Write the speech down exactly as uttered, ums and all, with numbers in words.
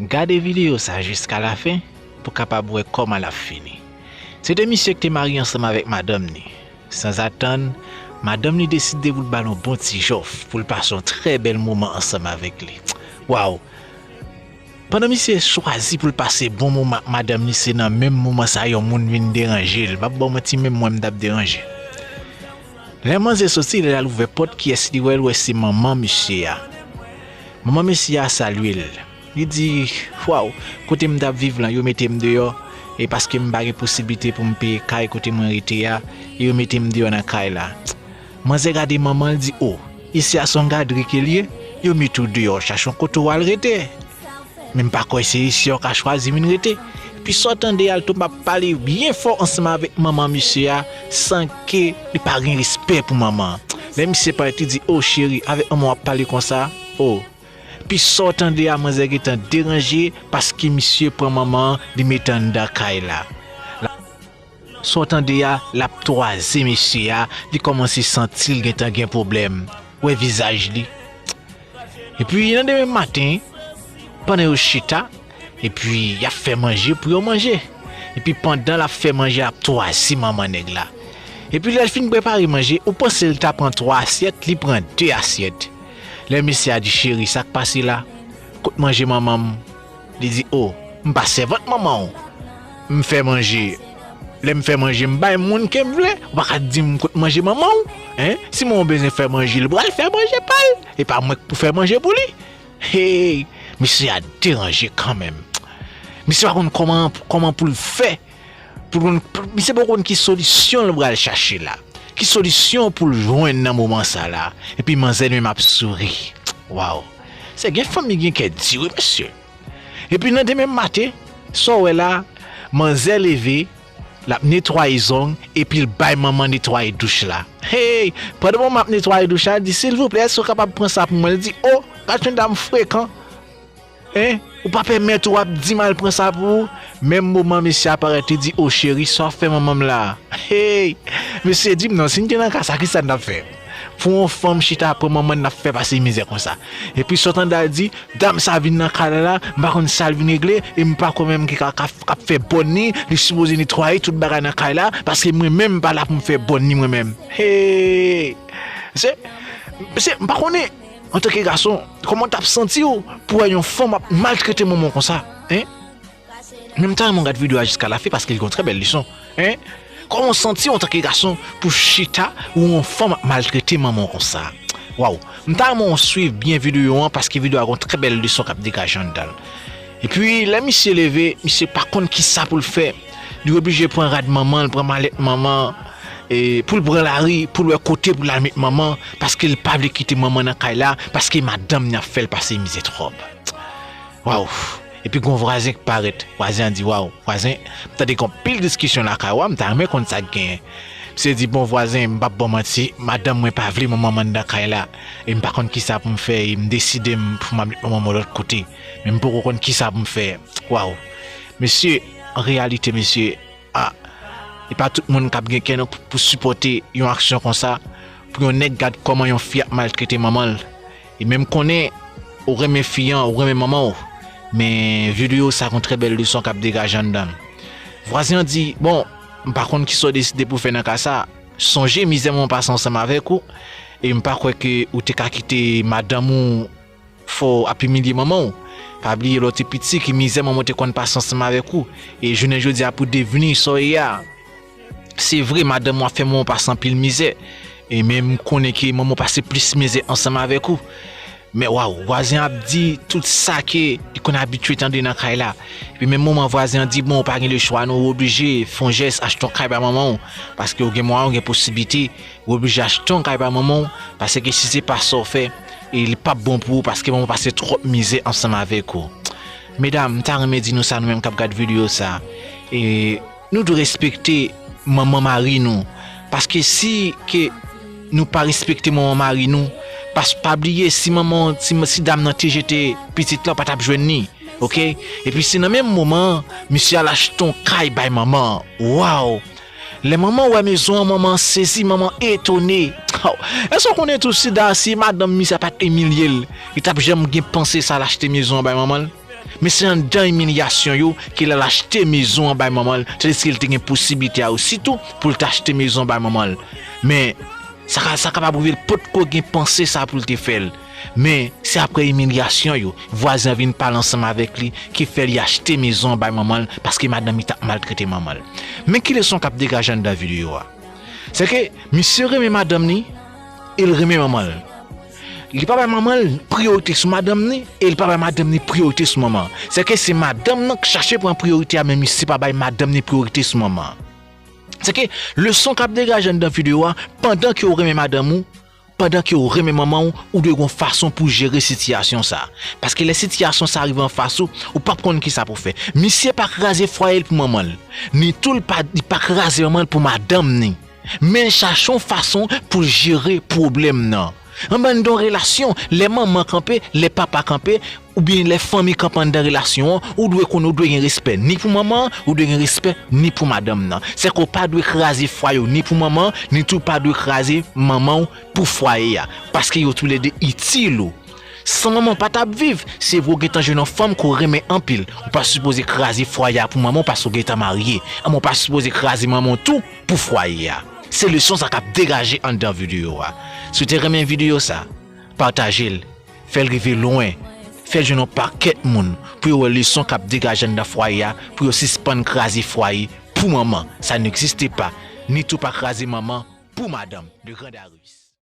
Gade videyo sa jiska lafen pou w kapab wè kòman l ap fini. Se te misye ki te marye ansanm avèk madanm li. Sanzatann, madanm li deside pou l ba l yon bon ti jòf pou l pase yon trè bèl moman ansanm avèk li. Waw! Pandan misye chwazi pou l pase bon moman ak madanm li, se nan menm moman sa yon moun vin deranje l. M ap ba w manti, menm mwen m t ap deranje. Lè manzè soti, lè l al ouvè pòt, kiyès li wè? L wè se manman mesye a. Manman mesye a salye l. Li di, "Waw, kote m t ap viv lan, yo mete m deyò, e paske m pa gen posiblite pou m peye kay kote mwen rete a, e yo mete m deyò nan kay la." Manzè gade manman l, di, "O, isi a se yon gadri ke l ye, yo mete w deyò, chache yon kote w al rete. Men m pa kwè se isi a w ka chwazi vin rete." Pi sa w tande a, l tonbe ap pale byen fò ansanm avèk manman misye a, san ke li pa gen respè pou manman an. Lè misye parèt, li di, "O, cheri, avèk manman w ap pale konsa? O." Pi sa w tande a, manzè gentan deranje paske misye pran manman an, li mete anndan kay la. Sa w tande a, l ap twaze mesye a, li kòmanse santi l gentan gen pwoblèm. Wè vizaj li. Epi nan demen maten, pandan yo chita, epi y ap fè manje pou yo manje. Epi pandan l ap fè manje, l ap twaze manman nèg la. Epi lè l fin prepare manje, ou panse l ta pran twa asyèt, li pran de asyèt. Lè mesye a di, "Cheri, sa k pase la? Kot manje manman m?" Li di, "O, m pa sèvant manman w. M fè manje. Lè m fè manje, m bay moun ke m vle. Ou pa ka di m kot manje manman w. Hein? Si manman w bezwen fè manje, li pral fè manje pa l. E pa mwen k pou fè manje pou li." Hey, mesye a deranje kanmenm. Mesye pa konn kòman, kòman pou l fè. Pou l konn, pou, misye poko konn ki solisyon l pral chache la. Ki solisyon pou l jwenn nan moman sa la. Epi manzè li menm ap souri. Waw. Se gen fanmi gen kè di wi, mesye. Epi nan demen maten, sa w wè la, manzè leve, l ap netwaye zong, epi l bay manman netwaye douch la. Hey, pandan manman ap netwaye douch la, l di, "Silvouplè, èske w kapab pran sa pou mwen?" L di, "O, gad yon dam frekan. Hein? Ou pa pèmèt ou ap di m al pran sa pou ou?" Menm moman mesye a parèt, li di, "O cheri, sa w ap fè manman m la?" Hey! Mesye di m non, si n te nan ka sa, kisa n t ap fè? Pou yon fanm chita ap pran manman n, n ap fè pase mizè konsa. Epi sa w tande a di, "Dam sa vin nan kay la, m pa konn sa l vin regle, e m pa kwè menm ki ka, ka, k ap fè bòn ni, li sipoze netwaye tout bagay nan kay la, paske mwen menm m pa la pou m fè bòn ni mwen menm." Hey! Se, se, m pa konnen, antanke gason, kòman w t ap santi w pou wè yon fanm ap maltrete manman w konsa, hein? Men m ta renmen w gad videyo a jiska lafen paske l gen yon trè bèl leson. Hein? Kòman w santi w antanke gason pou chita ou yon fanm ap maltrete manman w konsa? Waw! M ta renmen w swiv byen videyo an paske videyo a gen yon trè bèl leson k ap degaje anndan l. Epi, lè misye leve, misye pa konn kisa pou l fè. Li oblije pran rad manman l, pran malèt manman, e, pou l pran lari, pou l wè kote pou l al met manman, paske l pa vle kite manman nan kay la, paske madanm ni ap fè l pase mizè twòp. Waw! Epi gon vwazen k parèt. Vwazen an di, "Waw, vwazen, m tande gen anpil diskisyon lakay ou a, m ta renmen konn sa k genyen." Misye di, "Bon, vwazen, m p ap ba w manti, madanm mwen pa vle manman m anndan kay la. E m pa konn kisa pou m fè, e m deside m pou m al met manman m yon lòt kote. Men m poko konn kisa pou m fè." Waw! Mesye, an reyalite, mesye, a, e pa tout moun k ap gen kè non pou, pou sipòte yon aksyon konsa, pou yon nèg gad kòman yon fi ap maltrete manman l. E menm konnen ou renmen fi an, ou renmen manman w, men videyo sa gon trè bèl leson k ap degaje anndan l. Vwazen an di, "Bon, m pa konn kisa w deside pou w fè nan ka sa. Sonje mizè manman w pase ansanm avèk ou, e m pa kwè ke ou te ka kite madanm ou fè w ap imilye manman w. Pa bliye lè w te piti ki mizè manman w te konn pase ansanm avèk ou, e jounen jodi a pou w devni sa w ye a. Se vre, madanm ou ap fè manman w pase anpil mizè, e men m konnen ke manman w pase plis mizè ansanm avèk ou." Men waw, vwazen an ap di tout sa ke li konn abitye tande nan kay la. Epi menm moman vwazen an di, "Bon, ou pa gen lechwa non, ou oblije fè yon jès, achte yon kay ba manman w, paske ou gen mwayen, ou gen posiblite, ou oblije achte yon kay ba manman w, paske si se pa sa w fè, e li p ap bon pou ou, paske manman w pase twòp mizè ansanm avèk ou." Medam, m ta renmen di nou sa, nou menm k ap gad videyo sa. E nou dwe respekte manman mari nou. Paske si ke nou pa respekte manman mari nou, pas, pa bliye, si manman, si, si dam nan te jete pitit la, w pa t ap jwenn li. Oke? Epi se nan menm moman an, misye al achte yon kay bay manman an. Waw! Lè manman wè mezon an, manman sezi, manman etone. Haw! Èske w konnen tou si da, si madanm misye pa t imilye l, li t ap janm gen panse sa al achte mezon an bay manman l? Men se anndan imilyasyon yo ke l al achte mezon an bay manman l, tandiske l te gen posiblite a osi tou pou l ta achte mezon an bay manman l. Men sa ka, sa kapab rive l potko gen panse sa pou l te fè l. Men se apre imilyasyon yo, vwazen an vin pale ansanm avèk li, ki fè li achte mezon an bay manman l, paske madanm li t ap maltrete manman l. Men ki leson k ap degaje anndan videyo a? Se ke misye renmen madanm li, e l renmen manman l. Li pa bay manman l priyorite sou madanm ni, e li pa bay madanm ni priyorite sou manman. Se ke se madanm nan k chache pran priyorite a, men misye pa bay madanm ni priyorite sou manman. Se ke leson k ap degaje anndan videyo a, pandan ke w renmen madanm ou, pandan ke w renmen manman w, ou dwe gon fason pou jere sitiyasyon sa. Paske lè sitiyasyon sa rive anfas ou, ou p ap konn kisa pou fè. Misye pa kraze fwaye l pou manman l. Ni tou l pa, li pa kraze manman l pou madanm ni. Men l chache yon fason pou l jere pwoblèm nan. Anba yon relasyon, lè manman kanpe, lè papa kanpe, oubyen lè fanmi kanpe anndan relasyon an, ou dwe konnen ou dwe gen respè ni pou manman an, ou dwe gen respè ni pou madanm nan. Se ke w pa dwe kraze fwaye w ni pou manman an, ni tou pa dwe kraze manman w pou fwaye a. Paske yo toulède itil ou. San manman w pa t ap viv, se vre w gentan jwenn yon fanm ke w renmen anpil. Ou pa sipoze kraze fwaye a pou manman w paske w gentan marye. Anben w pa sipoze kraze manman w tou pou fwaye a. Se leson sa k ap degaje anndan videyo a. Si w te renmen videyo sa, pataje l, fè l rive lwen, fè l jwenn yon pakèt moun pou yo wè leson k ap degaje anndan fwaye a, pou yo sispann kraze fwaye pou manman. Ça n'existe pas. Ni tou pa kraze manman pou madanm. Le Grand Darius.